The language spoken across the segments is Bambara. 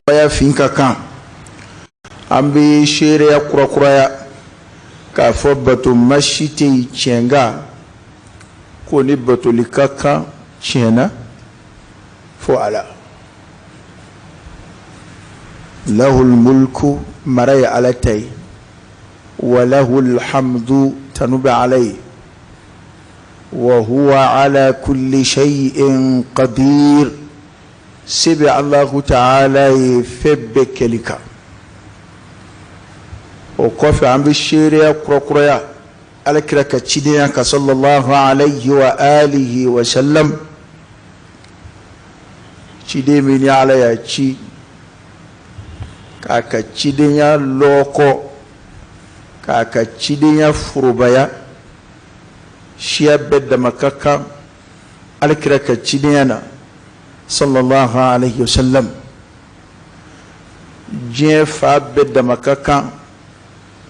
Baya fin ka kan an bɛ seereya kurakuraya k'a fɔ batoma si tɛ yen tiɲɛ kan ko ni batoli ka kan tiɲɛ na fo Ala. Lahul mulku, mara ye Ala ta ye, wa lahul hamdu, tanu bɛ Ala ye, wa huwa ala kulli shay'in qadir, se bɛ Alahu taala ye fɛn bɛɛ kɛli kan. O kɔfɛ an bɛ seereya kurakuraya Ala kira ka cidenya kan sallallahu alayhi wa alihi wa sallam, ciden min ni Ala y'a ci k'a ka cidenya lɔkɔ, k'a ka cidenya forobaya, siya bɛɛ dama ka kan Ala kira ka cidenya na sallallahu alayhi wa sallam, diɲɛ fan bɛɛ dama ka kan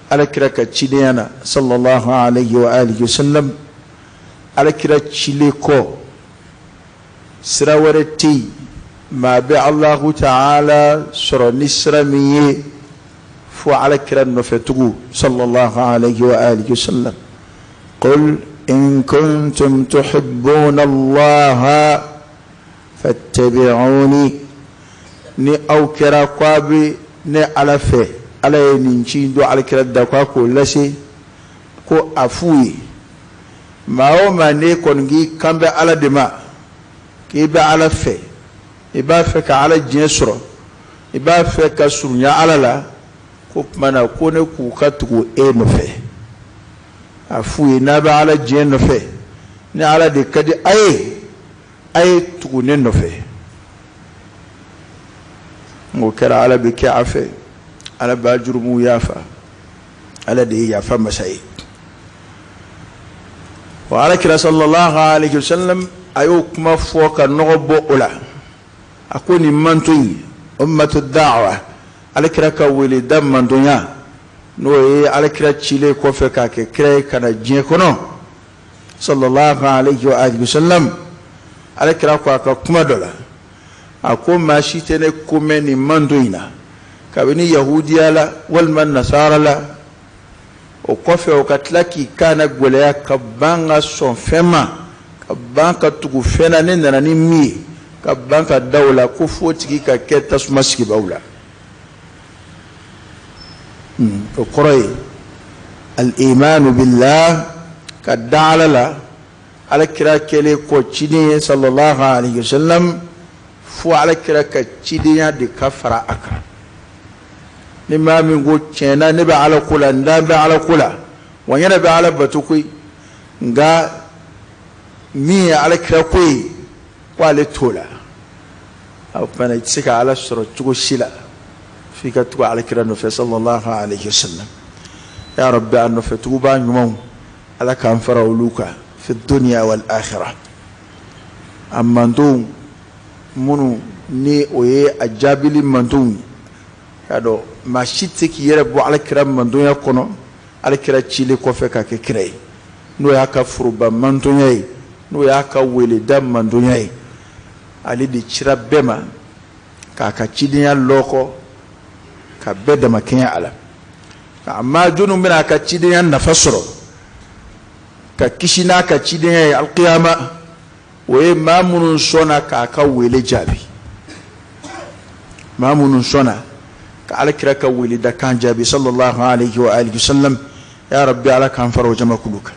Ala kira ka cidenya na sallallahu alayhi wa alihi wa sallam. Ala kira cilen kɔ, sira wɛrɛ tɛ yen maa bɛ Alahu taala sɔrɔ ni sira min ye fo Ala kira nɔfɛ tugu sallallahu alayhi wa alihi wa sallam. Qul in kuntum tuhibbuna Allaha fattabi'uni, ni aw kɛra ko a bɛ ne Ala fɛ, Ala ye nin ci in don Ala kira da ko a k'o lase, ko a f'u ye, maa o maa n'e kɔni k'i kan bɛ Ala de ma, k'i bɛ Ala fɛ, i b'a fɛ ka Ala diɲɛ sɔrɔ, i b'a fɛ ka surunya Ala la, ko tuma na ko ne k'u ka tugu e nɔfɛ. A f'u ye, n'a bɛ Ala diɲɛ nɔfɛ, ni Ala de ka di a ye, a ye tugu ne nɔfɛ. N'o kɛra, Ala bɛ kɛ a fɛ, Ala b'a jurumuw yafa, Ala de ye yafa masa ye. Wa Ala kira sallallahu alayhi wa sallam, a y'o kuma fɔ ka nɔgɔ bɔ o la. A ko nin manton in, ummatu da'wa, Ala kira ka weleda mantonya, n'o ye Ala kira cilen kɔfɛ k'a kɛ kira ye ka na diɲɛ kɔnɔ sallallahu alayhi wa alihi wa sallam, Ala kira ko a ka kuma dɔ la, a ko maa si tɛ ne ko mɛn nin manton in na kabini yahudiya la walima nasara la, o kɔfɛ o ka tila k'i kan na gɛlɛya ka ban ka sɔn fɛn ma, ka ban ka tugu fɛn na ne nana ni min ye, ka ban ka da o la, ko f'o tigi ka kɛ tasuma sigibaaw la. O kɔrɔ ye al-imanu billah, ka da Ala la, Ala kira kɛlen kɔ ciden ye sallallahu alayhi wa sallam, fo Ala kira ka cidenya de ka fara a kan. Ni maa min ko tiɲɛ na ne bɛ Ala ko la, n dan bɛ Ala ko la, wa n yɛrɛ bɛ Ala bato koyi, nka min ye Ala kira ko ye, ko ale t'o la, o tuma na i tɛ se ka Ala sɔrɔ cogo si la f'i ka tugu Ala kira nɔfɛ sallallahu alayhi wa sallam. Ya Rabbi, a nɔfɛ tugubaa ɲumanw, Ala k'an fara olu kan fi dunya wal akhirah. A mantonw minnu ni o ye a jaabili mantonw ye, k'a dɔn maa si tɛ se k'i yɛrɛ bɔ Ala kira mantonya kɔnɔ Ala kira cilen kɔfɛ k'a kɛ kira ye, n'o y'a ka foroba mantonya ye, n'o y'a ka weleda mantonya ye. Ale de cira bɛɛ ma k'a ka cidenya lɔkɔ ka bɛɛ damakɛɲɛ a la. Nka maa jɔnni bɛna a ka cidenya nafa sɔrɔ ka kisi n'a ka cidenya ye alikiyama, o ye maa minnu sɔnna k'a ka wele jaabi, maa minnu sɔnna ka Ala kira ka weledakan jaabi sallallahu alayhi wa alihi wa sallam. Ya Rabbi, Ala k'an fara o jamakulu kan.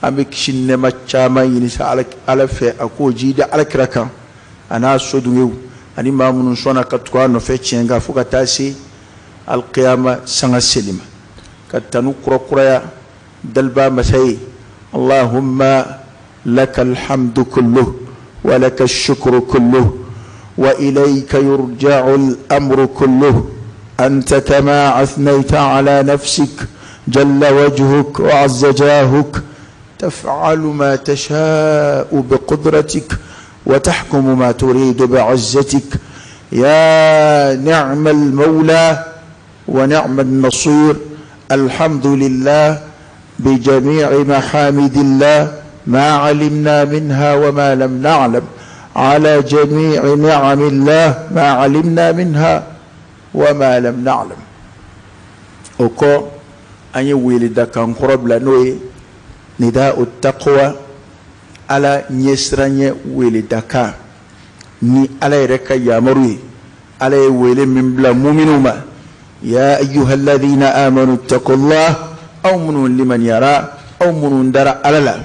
An bɛ kisi ni nɛɛma caman ɲini sa Ala fɛ, a k'o jiidi Ala kira kan, a n'a sodunkew ani maa minnu sɔnna ka tugu a nɔfɛ tiɲɛ kan fo ka taa se alkiyama sanga seli ma. Ka tanu kurakuraya daliba masa ye. Allahumma laka alhamdu kullu wa laka shukru kullu wa ilayka yurja'u al-amru kullu, anta kama athnayta ala nafsik, jalla wajhuk wa azza jahuk, taf'alu ma tasha'u biqudratik wa tahkumu ma turidu bi'izzatik, ya ni'mal mawla wa ni'mal nasir. Alhamdulillah bijami'i mahamidillah ma alimna minha wa ma lam na'lam, ala jami'i ni'amillah ma alimna minha wa ma lam na'lam. O kɔ an ye weledakan kɔrɔ bila, n'o ye nida'u taqwa, ala ɲɛsiranɲɛ weledakan ni ala yɛrɛ ka yamaru ye. Ala ye wele min bila muminw ma, ya ayyuhalladhina amanu taqullah, aw minnu limaniyara, aw minnu dara ala la.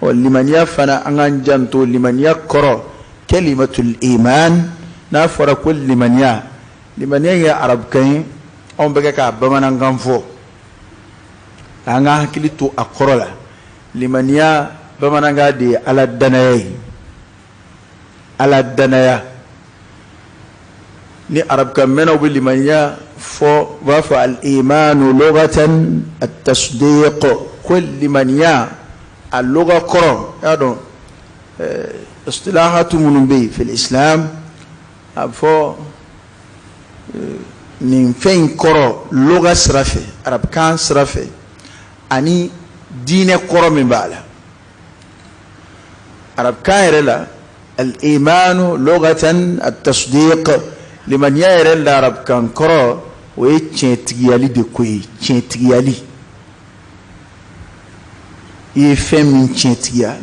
Ɔ limaniya fana, an k'an janto limaniya kɔrɔ, kalimatul iman. N'a fɔra ko limaniya, limaniya ye arabukan ye, anw bɛ kɛ k'a bamanankan fɔ, an ka hakili to a kɔrɔ la. Limaniya bamanankan de ye ala danaya ye, ala danaya. Ni arabukan mɛnnaw bɛ limaniya fɔ, u b'a fɔ al-imanu lughatan at-tasdiq, ko limaniya a lugha kɔrɔ. Y'a dɔn istilahatu minnu bɛ yen fil islam, a bɛ fɔ nin fɛn in kɔrɔ lugha sira fɛ, arabukan sira fɛ, ani diinɛ kɔrɔ min b'a la. Arabukan yɛrɛ la, al-imanu lughatan at-tasdiq, limaniya yɛrɛ la arabukan kɔrɔ o ye tiɲɛtigiyali de ko ye. Tiɲɛtigiyali, i ye fɛn min tiɲɛtigiya,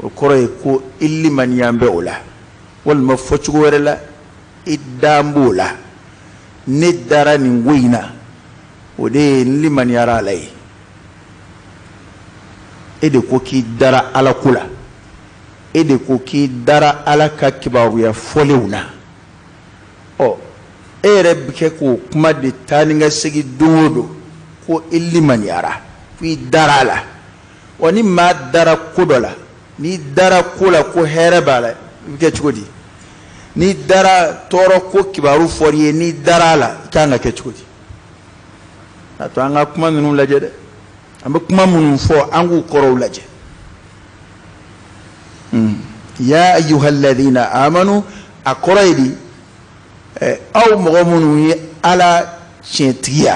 o kɔrɔ ye ko i limaniya bɛ o la, walima fɔcogo wɛrɛ la, i dan b'o la. Ne dara nin ko in na, o de ye n limaniyara ala ye. E de ko k'i dara ala ko la, e de ko k'i dara ala ka kibaruya fɔlenw na. Ɔ e yɛrɛ bɛ kɛ k'o kuma de taa ni ka segin don o don, ko i limaniyara, ko i dara a la. Wa ni maa dara ko dɔ la, n'i dara ko la ko hɛrɛ b'a la, i bɛ kɛ cogo di? N'i dara tɔɔrɔ ko kibaru fɔr'i ye, n'i dara a la, i kan ka kɛ cogo di? A to an ka kuma ninnu lajɛ dɛ, an bɛ kuma minnu fɔ, an k'u kɔrɔw lajɛ. Ya ayyuhalladhina amanu, a kɔrɔ ye di? Aw mɔgɔ minnu ye ala tiɲɛtigiya,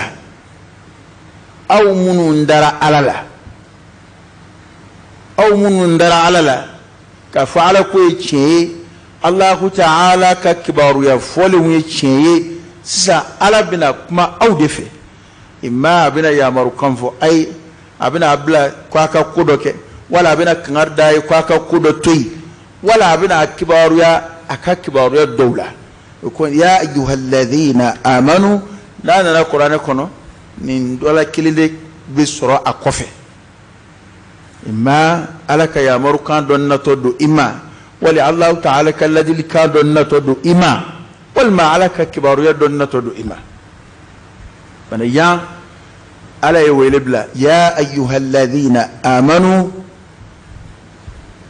aw minnu dara ala la, aw minnu dara ala la k'a fɔ ala ko ye tiɲɛ ye, Allahu ta'ala ka kibaruya fɔlenw ye tiɲɛ ye. Sisan ala bɛna kuma aw de fɛ. Imma a bɛna yamarukan fɔ a ye, a bɛna a bila k'a ka ko dɔ kɛ, wala a bɛna kangari d'a ye k'a ka ko dɔ to yen, wala a bɛna a kibaruya a ka kibaruya dɔw la. O ko ya ayyuhalladhina amanu, n'a nana kuranɛ kɔnɔ, nin dɔ la kelen de bɛ sɔrɔ a kɔfɛ. Imma ala ka yamarukan dɔ natɔ don i ma, wali Allahu ta'ala ka ladilikan dɔ natɔ don i ma, walima ala ka kibaruya dɔ natɔ don i ma. Fana yan ala ye wele bila, ya ayyuhalladhina amanu,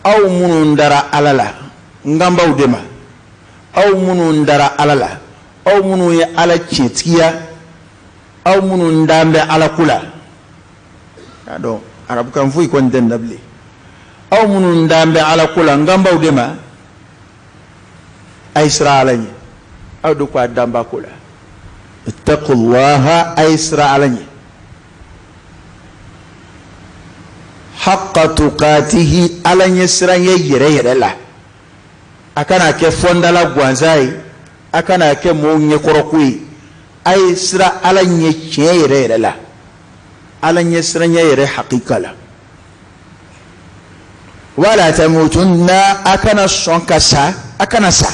aw minnu dara ala la, n kan b'aw de ma, aw minnu dara ala la, aw minnu ye ala tiɲɛtigiya, aw minnu dan bɛ ala ko la. Y'a dɔn arabukan foyi kɔni tɛ nin na bilen. Aw minnu dan bɛ ala ko la, n kan b'aw de ma, a ye siran ala ɲɛ. Aw de ko a dan b'a ko la. Ittaqullaha, a ye siran ala ɲɛ. Haqqa tuqatihi, ala ɲɛ siran ɲɛ yɛrɛ yɛrɛ la. A kana kɛ fɔndala gansan ye, a kana kɛ mɔgɔw ɲɛkɔrɔko ye. A ye siran ala ɲɛ tiɲɛ yɛrɛ yɛrɛ la, ala ɲɛ siran ɲɛ yɛrɛ hakika la. Wala tamutunna, a kana sɔn ka sa, a kana sa.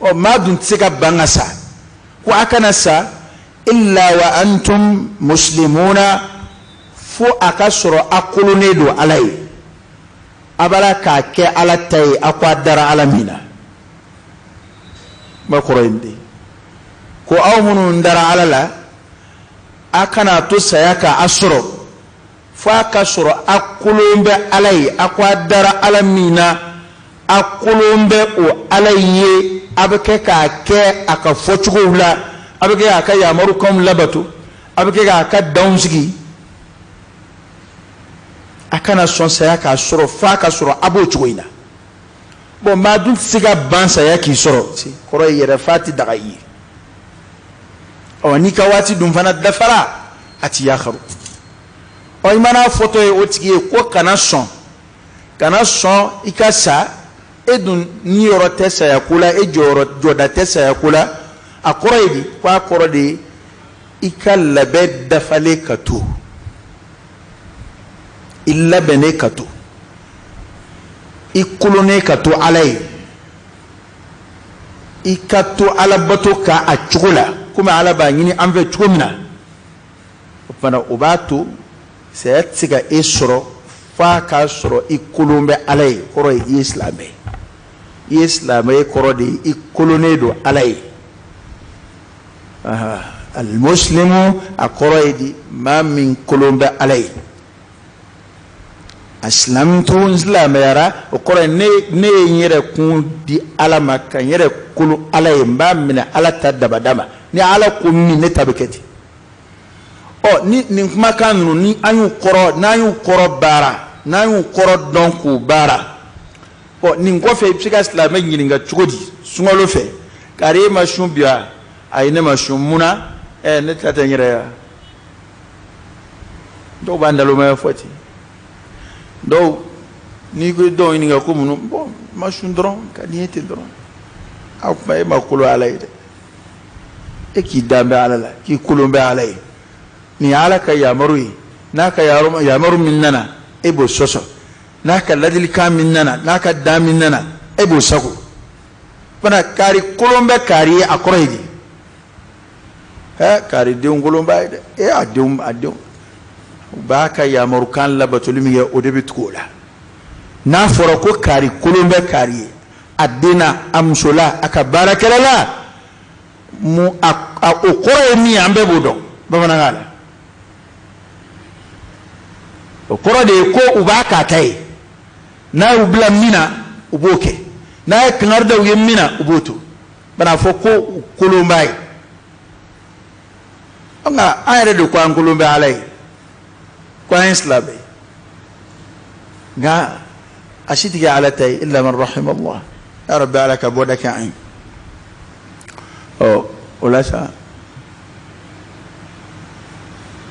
Ɔ maa dun tɛ se ka ban ka sa, ko a kana sa illa wa antum muslimuna, fo a ka sɔrɔ a kolonnen don ala ye, a b'a la k'a kɛ ala ta ye, a ko a dara ala min na. Kuma kɔrɔ ye nin de ye, ko aw minnu dara ala la, a kana to saya ka a sɔrɔ, fo a ka sɔrɔ a kolon bɛ ala ye, a ko a dara ala min na, a kolon bɛ o ala ye, a bɛ kɛ k'a kɛ a ka fɔcogow la, a bɛ kɛ k'a ka yamarukanw labato, a bɛ kɛ k'a ka danw sigi. A kana sɔn saya k'a sɔrɔ, f'a ka sɔrɔ a b'o cogo in na. Bon, maa dun tɛ se ka ban saya k'i sɔrɔ, kɔrɔ ye yɛrɛ fa tɛ daga i ye. Ɔ n'i ka waati dun fana dafara, a ti yakaru. Ɔ i mana fɔtɔ ye o tigi ye ko kana sɔn, kana sɔn i ka sa, e dun niyɔrɔ tɛ saya ko la, e jɔyɔrɔ jɔda tɛ saya ko la. A kɔrɔ ye di? Ko a kɔrɔ de ye i ka labɛn dafalen ka to, i labɛnnen ka to, i kolonnen ka to Ala ye, i ka to Ala bato kan a cogo la komi Ala b'a ɲini an fɛ cogo min na. O tuma na o b'a to saya tɛ se ka e sɔrɔ f'a k'a sɔrɔ i kolon bɛ Ala ye. Kɔrɔ ye i ye silamɛ ye. I ye silamɛ ye kɔrɔ de ye i kolonnen don Ala ye. Alimusilimu a kɔrɔ ye di? Maa min kolon bɛ Ala ye. Asilamtu, n silamɛyara, o kɔrɔ ye ne ye n yɛrɛ kun di Ala ma, ka n yɛrɛ kolon Ala ye, n b'a minɛ Ala ta dabada ma. Ni Ala ko min, ne ta bɛ kɛ ten. Ɔ ni nin kumakan ninnu, ni an y'u kɔrɔ, n'an y'u kɔrɔ baara, n'an y'u kɔrɔ dɔn k'u baara, ɔ nin kɔfɛ i bɛ se ka silamɛ ɲininka cogo di sunkalo fɛ? Kari, e ma sun bi wa? Ayi, ne ma sun. Mun na? Ne ta tɛ n yɛrɛ ye. Dɔw b'a nalomaya fɔ ten. Dɔw, n'i ko dɔw ɲininka ko mun, bɔn, ma sun dɔrɔn ka di n ye ten dɔrɔn. A kuma, e ma kolo Ala ye dɛ. E k'i dan bɛ Ala la, k'i kolon bɛ Ala ye. Nin ye Ala ka yamaru ye. N'a ka yamaru min nana, e b'o sɔsɔ. N'a ka ladilikan min nana, n'a ka dan min nana, e b'o sago fana. Kari kolon bɛ kari ye, a kɔrɔ ye di? Kari denw kolon b'a ye dɛ. E a denw, a denw u b'a ka yamarukan labatoli min kɛ, o de bɛ tugu o la. N'a fɔra ko kari kolon bɛ kari ye, a den na, a muso la, a ka baarakɛla la, mu a o kɔrɔ ye min ye, an bɛɛ b'o dɔn bamanankan la. O kɔrɔ de ye ko u b'a k'a ta ye. N'a y'u bila min na, u b'o kɛ. N'a ye kangari da u ye min na, u b'o to. Bana fɔ ko u kolon b'a ye. Nka an yɛrɛ de ko an kolon bɛ Ala ye, ko an ye silamɛ ye, nka a si tɛ kɛ Ala ta ye, illa man rahimallah. Ya Rabbi, Ala ka bɔda kɛ an ye. Ɔ o la sa,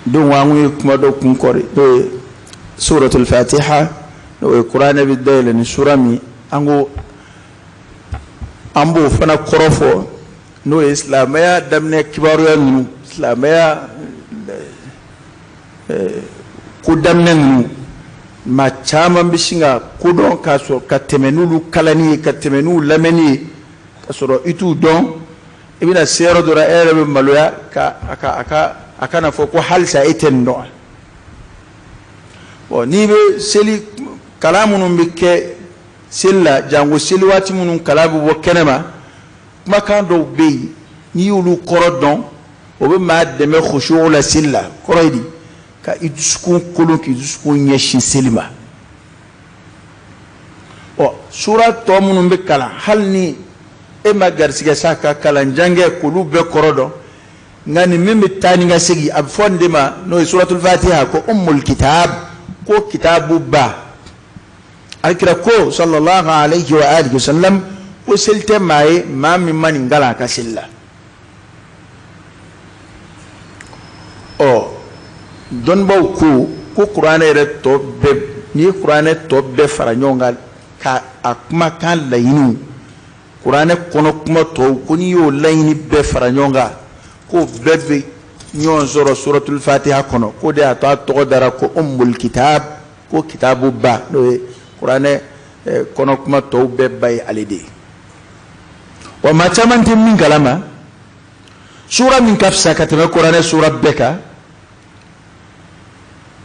donc an ye kuma dɔ kun kɔri, n'o ye suratul Fatiha, n'o ye kuranɛ bɛ dayɛlɛ ni sura min, an ko an b'o fana kɔrɔ fɔ, n'o ye silamɛya daminɛ kibaruya ninnu, silamɛya ko daminɛ ninnu. Maa caman bɛ sin ka kodɔn k'a sɔrɔ ka tɛmɛ n'olu kalanni ye, ka tɛmɛ n'u lamɛnni ye, ka sɔrɔ i t'u dɔn. I bɛna se yɔrɔ dɔ la, e yɛrɛ bɛ maloya ka a ka a ka a kana fɔ ko halisa e tɛ nin dɔn. Bɔn, n'i bɛ seli, kalan minnu bɛ kɛ seli la, janko seli waati minnu kalan bɛ bɔ kɛnɛ ma, kumakan dɔw bɛ yen, n'i y'olu kɔrɔ dɔn, o bɛ maa dɛmɛ khushu'u la seli la. Kɔrɔ ye di? Ka i dusukun kolon, k'i dusukun ɲɛsin seli ma. Ɔ sura tɔ minnu bɛ kalan, hali ni e ma garisigɛ sa ka kalan jan kɛ k'olu bɛɛ kɔrɔ dɔn, nka nin min bɛ taa ni ka segin, a bɛ fɔ nin de ma, n'o ye suratul Fatiha, ko ummul kitab, ko kitabu ba. Alakira ko sallallahu alayhi wa alihi wa sallam ko seli tɛ maa ye, maa min ma nin kalan a ka seli la. Ɔ dɔnnibaaw ko ko kuranɛ yɛrɛ tɔ bɛɛ, n'i ye kuranɛ tɔ bɛɛ fara ɲɔgɔn kan ka a kumakan laɲiniw, kuranɛ kɔnɔ kuma tɔw, ko n'i y'o laɲini bɛɛ fara ɲɔgɔn kan, k'o bɛɛ bɛ ɲɔgɔn sɔrɔ suratul Fatiha kɔnɔ. K'o de y'a to a tɔgɔ dara ko ummul kitab, ko kitabu ba, n'o ye kuranɛ kɔnɔ kuma tɔw bɛɛ ba ye ale de ye. Wa maa caman tɛ min kalama, sura min ka fisa ka tɛmɛ kuranɛ sura bɛɛ kan,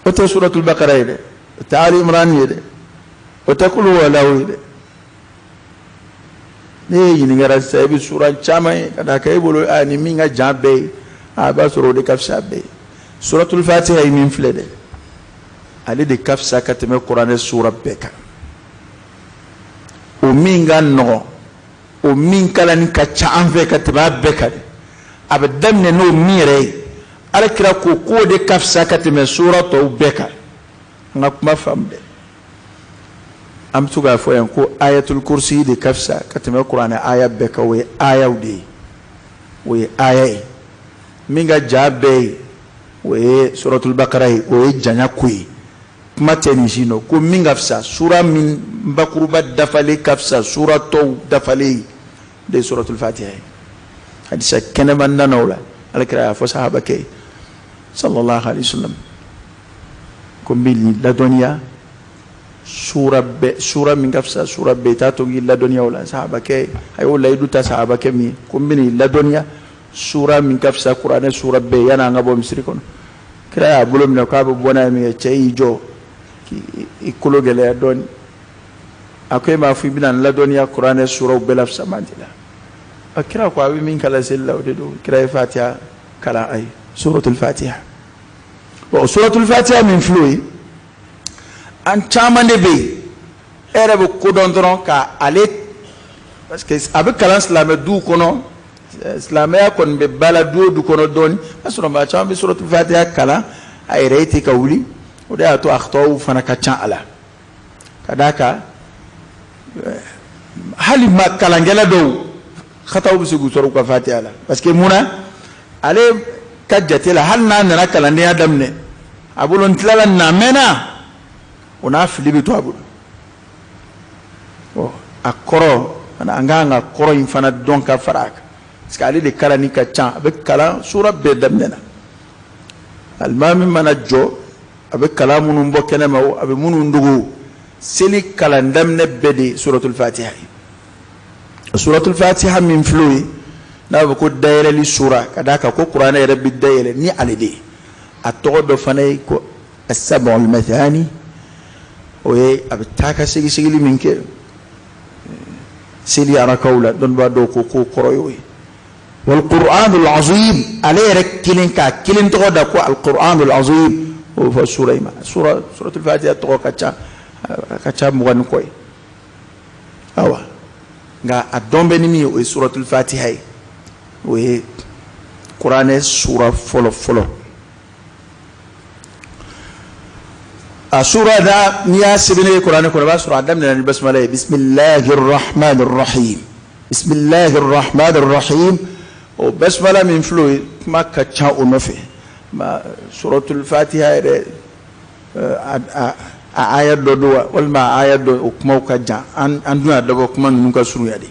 o tɛ suratul Bakara ye dɛ, o tɛ Ali Imran ye dɛ, o tɛ Kulu walahu ye dɛ. Ne ye ɲininkara sisan, i bɛ sura caman ye ka n'a kɛ e bolo, a ni min ka jan bɛɛ ye, a b'a sɔrɔ o de ka fisa bɛɛ ye. Suratul Fatiha ye min filɛ dɛ, ale de ka fisa ka tɛmɛ kuranɛ sura bɛɛ kan. O min ka nɔgɔn, o min kalanni ka ca an fɛ ka tɛmɛ a bɛɛ kan dɛ, a bɛ daminɛ n'o min yɛrɛ ye, Alakira ko k'o de ka fisa ka tɛmɛ sura tɔw bɛɛ kan. An ka kuma faamu dɛ. An bɛ to k'a fɔ yan ko ayatul kursi de ka fisa ka tɛmɛ kuranɛ aya bɛɛ kan. O ye ayaw de ye, o ye aya ye. Min ka ja bɛɛ ye, o ye suratul Bakara ye, o ye janya ko ye. Kuma tɛ nin si nɔ ko min ka fisa, sura min bakuruba dafalen ka fisa sura tɔw dafalen ye, de ye suratul Fatiha ye. Hadisa kɛnɛman nana o la. Ala kira y'a fɔ sahabakɛ ye sallallahu alaihi wasallam ko n bɛ nin ladɔnniya sura bɛɛ, sura min ka fisa sura bɛɛ, t'a to k'i ladɔnniya o la. Sahabakɛ a y'o layidu ta sahabakɛ min ye ko n bɛ nin ladɔnniya sura min ka fisa kuranɛ sura bɛɛ yanni an ka bɔ misiri kɔnɔ. Kira y'a bolo minɛ k'a bɛ bɔ n'a ye min kɛ, cɛ y'i jɔ k'i kolo gɛlɛya dɔɔni. A ko e m'a fɔ i bɛna n ladɔnniya kuranɛ suraw bɛɛ la fisaman de la. A kira ko a bɛ min kalan seli la o de don. Kira ye fatiha kalan a ye, suratul fatiha. Bon, suratul fatiha min filɛ o ye, an caman de bɛ yen, e yɛrɛ bɛ ko dɔn dɔrɔn ka ale, parce que a bɛ kalan silamɛ duw kɔnɔ, silamɛya kɔni bɛ ba la du o du kɔnɔ dɔɔni. O y'a sɔrɔ maa caman bɛ suratul fatiha kalan a yɛrɛ ye ten ka wuli. O de y'a to akhtɔw fana ka ca a la, ka d'a kan hali ma kalankɛla dɔw khataw bɛ se k'u sɔrɔ u ka fatiha la. Parce que mun na, ale ka jate la, hali n'a nana kalandenya daminɛ, a bolo n tilala nin na, a mɛnna, o n'a fili bɛ to a bolo. A kɔrɔ an kan ka kɔrɔ in fana dɔn ka fara a kan, parce que ale de kalanni ka ca. A bɛ kalan sura bɛɛ daminɛ na. Alimami mana jɔ, a bɛ kalan minnu bɔ kɛnɛ ma, a bɛ minnu dogo, seli kalan daminɛ bɛɛ de suratul fatiha ye. Suratul fatiha min filɛ o ye, n'a bɛ ko dayɛlɛli sura, ka d'a kan ko kuranɛ yɛrɛ bɛ dayɛlɛ ni ale de ye. A tɔgɔ dɔ fana ye ko as-sab'ul mathani. O ye a bɛ taa ka segin-segili min kɛ seli arakaw la, dɔnnibaa dɔw ko k'o kɔrɔ y'o ye. Wal qur'anul azim, ale yɛrɛ kelen k'a kelen tɔgɔ da ko al qur'anul azim, o bɛ fɔ sura in ma. Sura suratul fatiha tɔgɔ ka ca, a ka ca 20 ni kɔ ye. Awa, nka a dɔn bɛ ni min ye, o ye suratul fatiha ye. O ye kuranɛ sura fɔlɔ fɔlɔ. A sura da, n'i y'a sɛbɛnnen ye kuranɛ kɔnɔ, i b'a sɔrɔ a daminɛna ni basmala ye, bismillahir rahmanir rahim, bismillahir rahmanir rahim. O basmala min filɛ o ye, kuma ka ca o nɔfɛ. Ma suratul fatiha yɛrɛ a aya dɔ don wa, walima a aya dɔ, o kumaw ka jan. An dun y'a dabɔ kuma ninnu ka surunya de.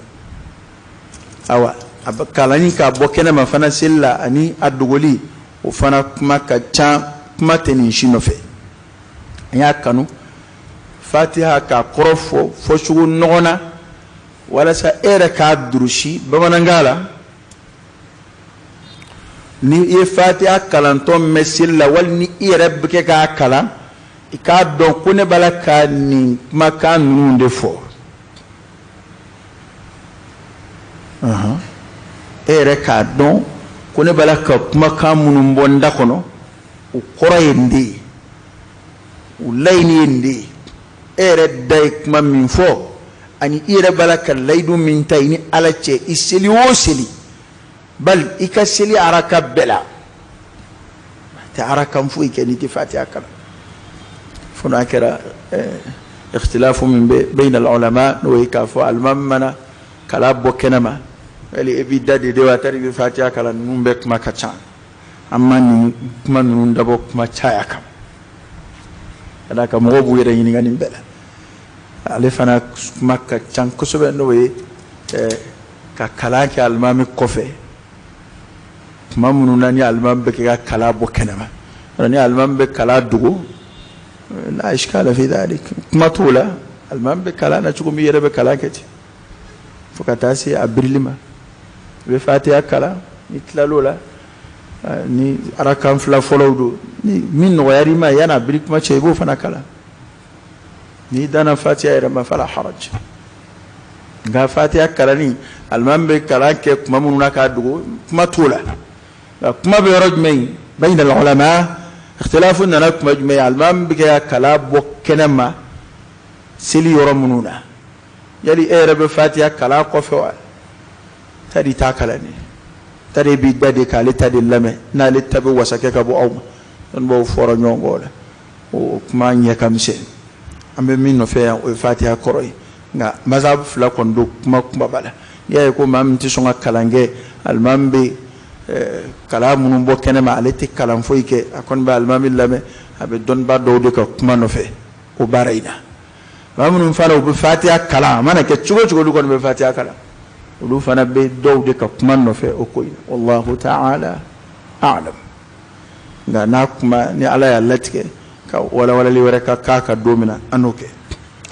Awa, a bɛ kalanni k'a bɔ kɛnɛ ma fana seli la ani a dogoli, o fana kuma ka ca, kuma tɛ nin si nɔfɛ. An y'a kanu fatiha k'a kɔrɔ fɔ fɔcogo nɔgɔn na, walasa e yɛrɛ k'a durusi bamanankan la. Ni i ye fatiha kalantɔ mɛn seli la, wali ni i yɛrɛ bɛ kɛ k'a kalan, i k'a dɔn ko ne b'a la ka nin kumakan ninnu de fɔ. E yɛrɛ k'a dɔn ko ne b'a la ka kumakan minnu bɔ n da kɔnɔ, o kɔrɔ ye nin de ye, o laɲini ye nin de ye. E yɛrɛ da ye kuma min fɔ, ani i yɛrɛ b'a la ka layidu min ta i ni Ala cɛ, i seli o seli, bali i ka seli araka bɛɛ la, tɛ arakan foyi kɛ n'i tɛ fatiha kalan. Fo n'a kɛra ikhtilafu min bɛ bayna al-ulama, n'o ye k'a fɔ alimami mana kala bɔ kɛnɛ ma, wali e b'i da de wa tari i bɛ fatiha kalan, ninnu bɛɛ kuma ka ca. An ma nin kuma ninnu dabɔ kuma caya kama, ka d'a kan mɔgɔw b'u yɛrɛ ɲininka nin bɛɛ la. Ale fana kuma ka ca kosɛbɛ, n'o ye ka kalan kɛ alimami kɔfɛ tuma minnu na ni alimami bɛ kɛ ka kalan bɔ kɛnɛ ma. Ni alimami bɛ kalan dogo, la ishkala fi dhalik, kuma t'o la. Alimami bɛ kalan na cogo min, i yɛrɛ bɛ kalan kɛ ten fo ka taa se a birili ma. I bɛ fatiha kalan, ni tilal'o la, ni arakan fila fɔlɔw don, ni min nɔgɔyar'i ma yan'a biri kuma cɛ, i b'o fana kalan. N'i danna fatiha yɛrɛ ma, fala haraj. Nka fatiha kalanni, alimami bɛ kalan kɛ tuma minnu na k'a dogo, kuma t'o la. Nka kuma bɛ yɔrɔ jumɛn? Bayna al-ulama ikhtilafu nana kuma jumɛn? Alimami bɛ kɛ ka kalan bɔ kɛnɛ ma seli yɔrɔ minnu na, yali e yɛrɛ bɛ fatiha kalan kɔfɛ wa? Tari t'a kalan ne tari b'i da de k'ale ta de lamɛn, n'ale ta bɛ wasakɛ ka bɔ aw ma. Dɔnnibaaw fɔra ɲɔgɔn kɔ o la, o kuma ɲɛ ka misɛn. An bɛ min nɔfɛ yan, o ye fatiha kɔrɔ ye. Nka mazhabu fila kɔni don kuma kumaba la. N'i y'a ye ko maa min tɛ sɔn ka kalan kɛ, alimami bɛ kalan minnu bɔ kɛnɛ ma, ale tɛ kalan foyi kɛ, a kɔni bɛ alimami lamɛn, a bɛ dɔnnibaa dɔw de ka kuma nɔfɛ o baara in na. Maa minnu fana u bɛ fatiha kalan, a mana kɛ cogo o cogo, olu kɔni bɛ fatiha kalan. Olu fana bɛ dɔw de ka kuma nɔfɛ o ko in na. Wallahu ta'ala a'lam. Nka n'a kuma ni Ala y'a latigɛ ka walawalali wɛrɛ ka k'a kan don min na, an n'o kɛ.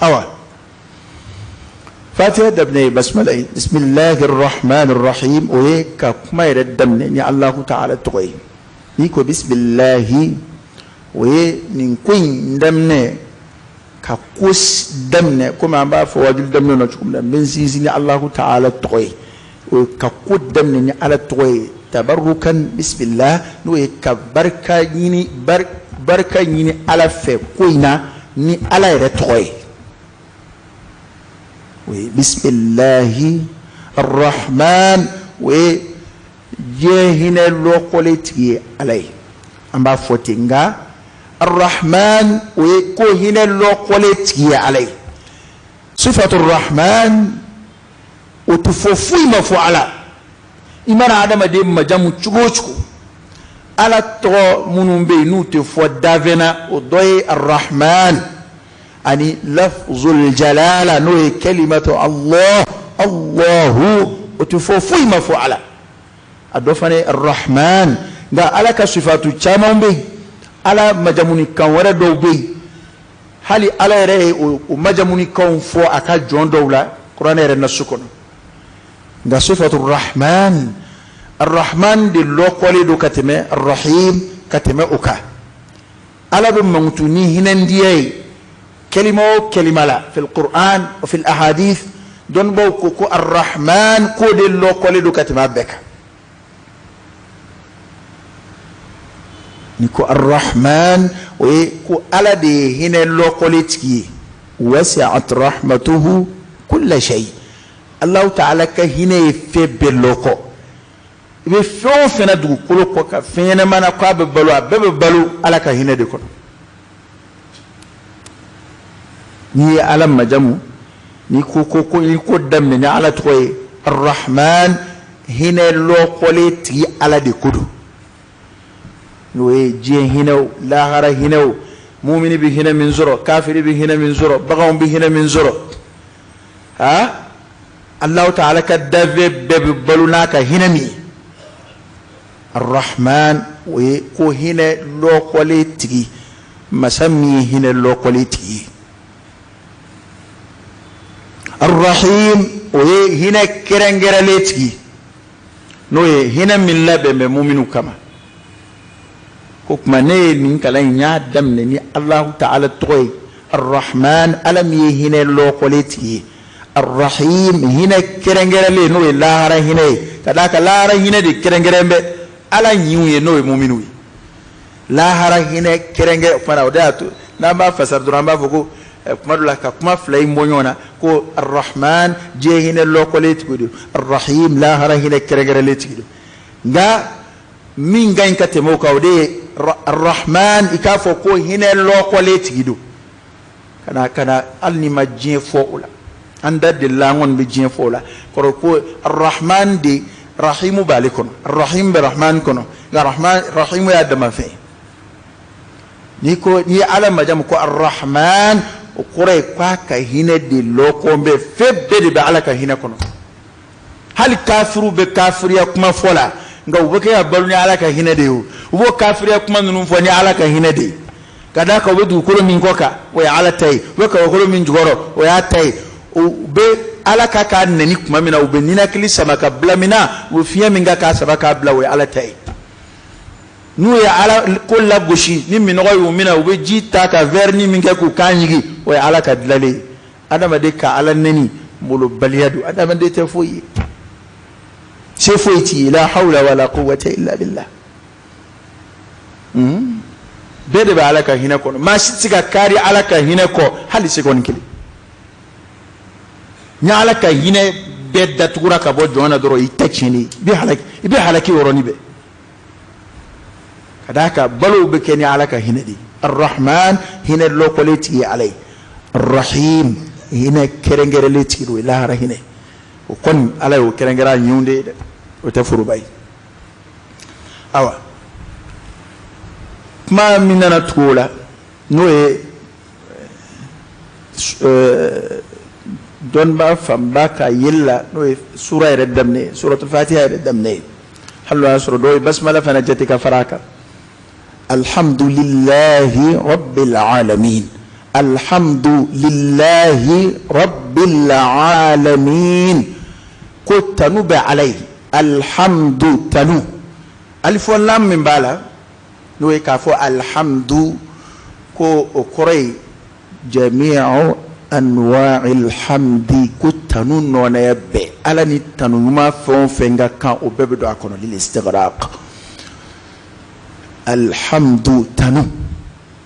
Awa, Fatiha daminɛ ye basmala ye, bisimilahi rahman rahim. O ye ka kuma yɛrɛ daminɛ ni Alahu ta'ala tɔgɔ ye. N'i ko bisimilahi, o ye nin ko in daminɛ, ka ko daminɛ komi an b'a fɔ wajuli daminɛ na cogo min na, n bɛ n sinsin ni Alahu ta'ala tɔgɔ ye. O ye ka ko daminɛ ni Ala tɔgɔ ye, tabarukan bisimilah, n'o ye ka barika ɲini, barika ɲini Ala fɛ ko in na ni Ala yɛrɛ tɔgɔ ye. O ye bisimilahi arrahman, o ye diɲɛ hinɛ lɔkɔlen tigi ye Ala ye, an b'a fɔ ten. Nka arrahman, o ye ko hinɛ lɔkɔlen tigi ye Ala ye. Sifatu rahman, o tɛ fɔ foyi ma fɔ Ala. I mana adamaden majamu cogo o cogo, Ala tɔgɔ minnu bɛ yen n'u tɛ fɔ dafɛn na, o dɔ ye arrahman ani lafzul jalala, n'o ye kalimatu Allah, Allahu, o tɛ fɔ foyi ma fɔ Ala. A dɔ fana ye arrahman. Nka Ala ka sifatu caman bɛ yen, Ala majamunikan wɛrɛ dɔw bɛ yen, hali Ala yɛrɛ ye o majamunikanw fɔ a ka jɔn dɔw la kuranɛ yɛrɛ nasu kɔnɔ. Nka sifatu rahman, arrahman de lɔkɔlen don ka tɛmɛ arrahim, ka tɛmɛ o kan. Ala bɛ mankutu ni hinɛndiya ye kalima o kalima la fil Qur'an wa fil ahadith. Dɔnnibaw ko ko arrahman ko de lɔkɔlen don ka tɛmɛ a bɛɛ kan. Ni ko arrahman, o ye ko Ala de ye hinɛ lɔkɔlen tigi ye. Wasi'at rahmatuhu kulla shay. Allahu ta'ala ka hinɛ ye fɛn bɛɛ lɔkɔ. I bɛ fɛn o fɛn na dugukolo kɔ kan, fɛn ɲɛnama na k'a bɛ balo, a bɛɛ bɛ balo Ala ka hinɛ de kɔnɔ. N'i ye Ala majamu, n'i ko ko ko n'i ko daminɛ ni Ala tɔgɔ ye arrahman, hinɛ lɔkɔlen tigi Ala de ko don. N'o ye diɲɛ hinɛw, lahara hinɛw, mumini bɛ hinɛ min sɔrɔ, kafiri bɛ hinɛ min sɔrɔ, baganw bɛ hinɛ min sɔrɔ, ha Allahu ta'ala ka dafɛn bɛɛ bɛ balo n'a ka hinɛ min ye. Arrahman, o ye ko hinɛ lɔkɔlen tigi, masa min ye hinɛ lɔkɔlen tigi ye. Arrahim, o ye hinɛ kɛrɛnkɛrɛnlen tigi, n'o ye hinɛ min labɛn bɛ muminiw kama. Ko tuma ne ye nin kalan in, n y'a daminɛ ni Alahu ta'ala tɔgɔ ye, arrahman, Ala min ye hinɛ lɔkɔlen tigi ye. Arrahim, hinɛ kɛrɛnkɛrɛnlen, n'o ye lahara hinɛ ye, ka d'a kan lahara hinɛ de kɛrɛnkɛrɛn bɛ Ala ɲinw ye, n'o ye muminiw ye. Lahara hinɛ kɛrɛnkɛrɛn fana, o de y'a to n'an b'a fasara dɔrɔn, an b'a fɔ ko kuma dɔ la ka kuma fila in bɔ ɲɔgɔn na, ko arrahman diɲɛ hinɛ lɔkɔlen tigi don, arrahim lahara hinɛ kɛrɛnkɛrɛnlen tigi don. Nka min ka ɲi ka tɛmɛ o kan, o de ye arrahman, i k'a fɔ ko hinɛ lɔkɔlen tigi don. Ka na hali n'i ma diɲɛ fɔ o la, an da delila, an kɔni bɛ diɲɛ fɔ o la kɔrɔ ko arrahman de rahimu b'ale kɔnɔ, arrahim bɛ rahman kɔnɔ, nka rahman rahimu y'a dama fɛn ye. N'i ko n'i ye Ala majamu ko arrahman, o kɔrɔ ye k'a ka hinɛ de lɔkɔn bɛ fɛn bɛɛ de bɛ Ala ka hinɛ kɔnɔ. Hali kafiriw bɛ kafiriya kuma fɔ la, nka u bɛ kɛ ka balo ni Ala ka hinɛ de ye. O u b'o kafiriya kuma ninnu fɔ ni Ala ka hinɛ de ye, ka d'a kan u bɛ dugukolo min kɔ kan, o ye Ala ta ye, u bɛ kabakolo min jukɔrɔ, o y'a ta ye. U bɛ Ala ka k'a nɛni tuma min na, u bɛ ninakili sama ka bila min na, u bɛ fiɲɛ min kɛ k'a sama k'a bila, o ye Ala ta ye. N'u ye Ala ko lagosi ni minɔgɔ y'u minɛ, u bɛ ji ta ka verni min kɛ k'u kan ɲigin, o ye Ala ka dilanlen ye. Adamaden ka Ala nɛni molobaliya don, adamaden tɛ foyi ye, se foyi t'i ye, la hawla wala quwwata illa billah. Bɛɛ de bɛ Ala ka hinɛ kɔnɔ, maa si tɛ se ka kari Ala ka hinɛ kɔ hali seconde kelen. Ni Ala ka hinɛ bɛɛ datugura ka bɔ jɔn na dɔrɔn, i ta tiɲɛnen ye, i bɛ halaki yɔrɔnin bɛɛ. Ka d'a kan balow bɛ kɛ ni Ala ka hinɛ de ye. Arrahman, hinɛ lɔkɔlen tigi ye Ala ye. Arrahim, hinɛ kɛrɛnkɛrɛnlen tigi don, o ye lahara hinɛ. O kɔni Ala y'o kɛrɛnkɛrɛn a ɲinw de ye dɛ, o tɛ foroba ye. Awa, kuma min nana tugu o la, n'o ye Dɔnnibaa fanba ka yeli la, n'o ye sura yɛrɛ daminɛ ye, suratul fatiha yɛrɛ daminɛ ye, hali n'o y'a sɔrɔ dɔw ye basmala fana jate ka fara a kan. Alhamdulillahi rabbil alamin, alhamdulillahi rabbil alamin, ko tanu bɛ Ala ye. Alhamdu, tanu, alifɔ lam min b'a la, n'o ye k'a fɔ alhamdu, ko o kɔrɔ ye jami'u anwa'il hamdi, ko tanu nɔnɛ bɛɛ, Ala ni tanu ɲuman fɛn o fɛn ka kan, o bɛɛ bɛ don a kɔnɔ. Lil istighraq, alhamdu, tanu,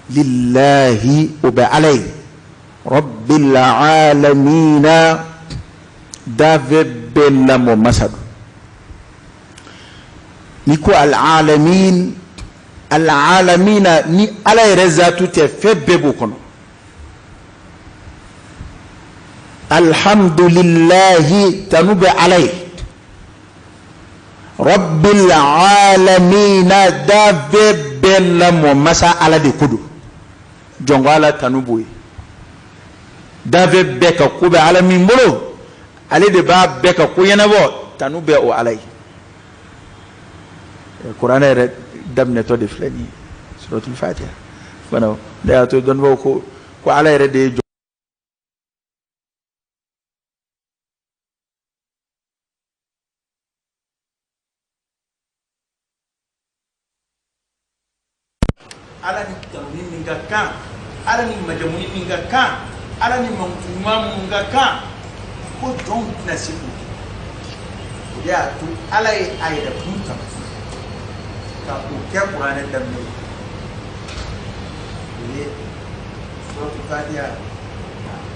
lillahi, o bɛ Ala ye, rabbil alamina, dafɛ bɛɛ lamɔ masa don. Ni ko alalamin, alalamina, ni Ala yɛrɛ zatu tɛ, fɛn bɛɛ b'o kɔnɔ. Alhamdulillahi, tanu bɛ Ala ye, rabbil alamina, dafɛ bɛɛ lamɔ masa Ala de ko don. Jɔnko Ala tanu b'o ye. Dafɛ bɛɛ ka ko bɛ Ala min bolo, ale de b'a bɛɛ ka ko ɲɛnabɔ, tanu bɛ o Ala ye. Kuranɛ yɛrɛ daminɛtɔ de filɛ nin ye, suratul fatiha fana ne y'a to dɔnnibaaw ko ko Ala yɛrɛ de ye jɔn. Ala ni tanuni min ka kan, Ala ni majamuni min ka kan, Ala ni mankutu ɲuman minnu ka kan, ko jɔnw tɛna se k'o kɛ. O de y'a to Ala ye a yɛrɛ kun ta ka o kɛ kuranɛ daminɛ ye. O ye suratul fatiha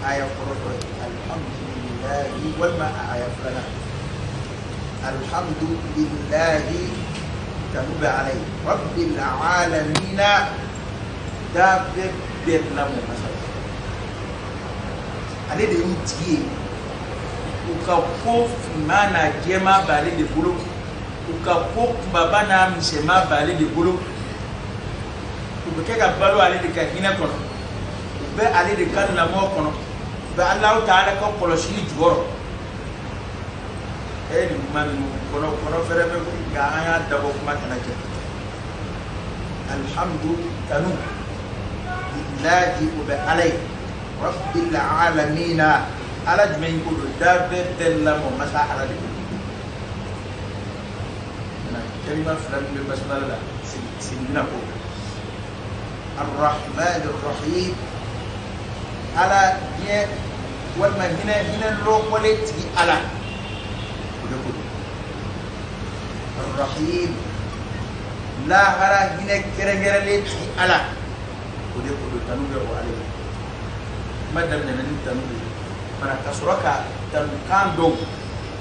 aya fɔlɔ ye, alhamdulilahi, walima a aya filanan, alhamdulilahi, tanu bɛ Ala ye, rabbil alamina, dafɛ bɛɛ lamɔ masa ye, ale de y'u tigi ye, u ka ko finman n'a jɛman b'ale de bolo, u ka ko kunbaba n'a misɛnman b'ale de bolo, u bɛ kɛ ka balo ale de ka hinɛ kɔnɔ, u bɛ ale de ka lamɔ kɔnɔ, u bɛ Alahu taala ka kɔlɔsili jukɔrɔ. E nin kuma ninnu kɔnɔ kɔnɔ fɛrɛ bɛ, nka an y'a dabɔ kuma kana jɛ. Alhamdu, tanu, lillahi, o bɛ Ala ye, rabbil alamina, Ala jumɛn ko don, dafɛ bɛɛ lamɔ masa Ala de bolo. Kalima fila min bɛ basmala la, segin bɛna k'o kan. Arrahman arrahim, Ala diɲɛ walima hinɛ hinɛ lɔkɔlen tigi Ala, o de ko don. Arrahim, lahara hinɛ kɛrɛnkɛrɛnlen tigi Ala, o de ko don. Tanu bɛ o Ala ye. Kuma daminɛna ni tanu de ye fana, ka sɔrɔ ka tanu kan dɔw,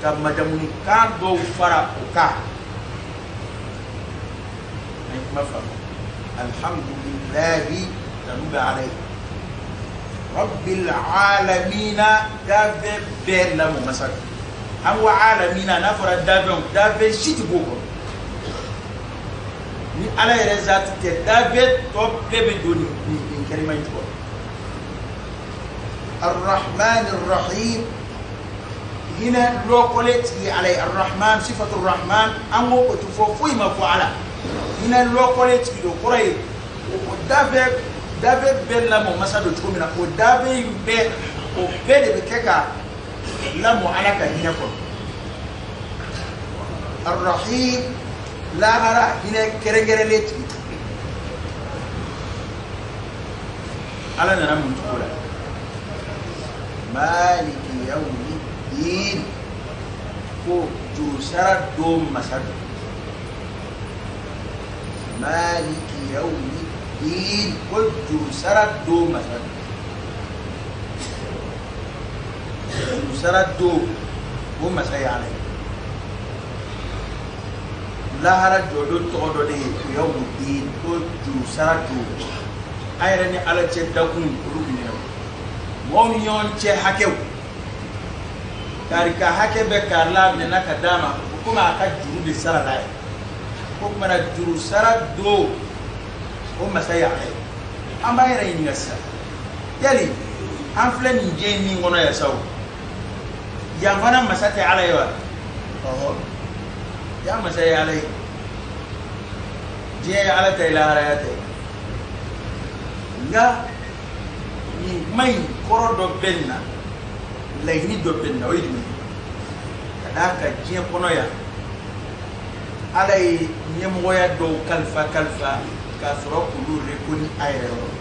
ka majamuni kan dɔw fara o kan. An ye kuma faamu. Alhamdulilahi, tanu bɛ Ala ye, rabbil alamina, dafɛ bɛɛ lamɔ masa don. An ko alamina, n'a fɔra dafɛnw, dafɛn si tɛ b'o kɔnɔ ni Ala yɛrɛ zati tɛ, dafɛn tɔ bɛɛ bɛ don nin kalima in jukɔrɔ. Arrahman arrahim, hinɛ lɔkɔlen tigi Ala ye. Arrahman, sifatu rahman, an ko o tɛ fɔ foyi ma fɔ Ala. Hinɛ lɔkɔlen tigi don, kɔrɔ ye o dafɛ dafɛ bɛɛ lamɔ masa don cogo min na, o dafɛ in bɛɛ, o bɛɛ de bɛ kɛ ka lamɔ Ala ka hinɛ kɔnɔ. Arrahim, lahara hinɛ kɛrɛnkɛrɛnlen tigi. Ala nana mun cogo la? Maliki yawmi din, ko jurusara don masa don. Maliki yawmi din, ko jurusara don masa don. Jurusara don, o masa ye Ala ye. Lahara jɔdon tɔgɔ dɔ de ye yawmu din, ko jurusara don. An yɛrɛ ni Ala cɛ dakun, olu bɛ ɲɛnabɔ. Mɔgɔw ni ɲɔgɔn cɛ hakɛw, kari ka hakɛ bɛ kari la, a minɛna ka d'a ma, o komi a ka juru de sara la ye. Ko kumana juru sara don, o masa ye Ala ye. An b'an yɛrɛ ɲininka sisan, yali an filɛ nin diɲɛ min kɔnɔ yan sa, o Yan fana masa tɛ Ala ye wa? Ɔhɔ, yan masa ye Ala ye. Diɲɛ ye Ala ta ye, lahara y'a ta ye. Nka nin kuma in kɔrɔ dɔ bɛ nin na, laɲini dɔ bɛ nin na, o ye jumɛn ye? Ka d'a kan diɲɛ kɔnɔ yan, Ala ye ɲɛmɔgɔya dɔw kalifa kalifa k'a sɔrɔ k'olu reconnu a yɛrɛ yɔrɔ.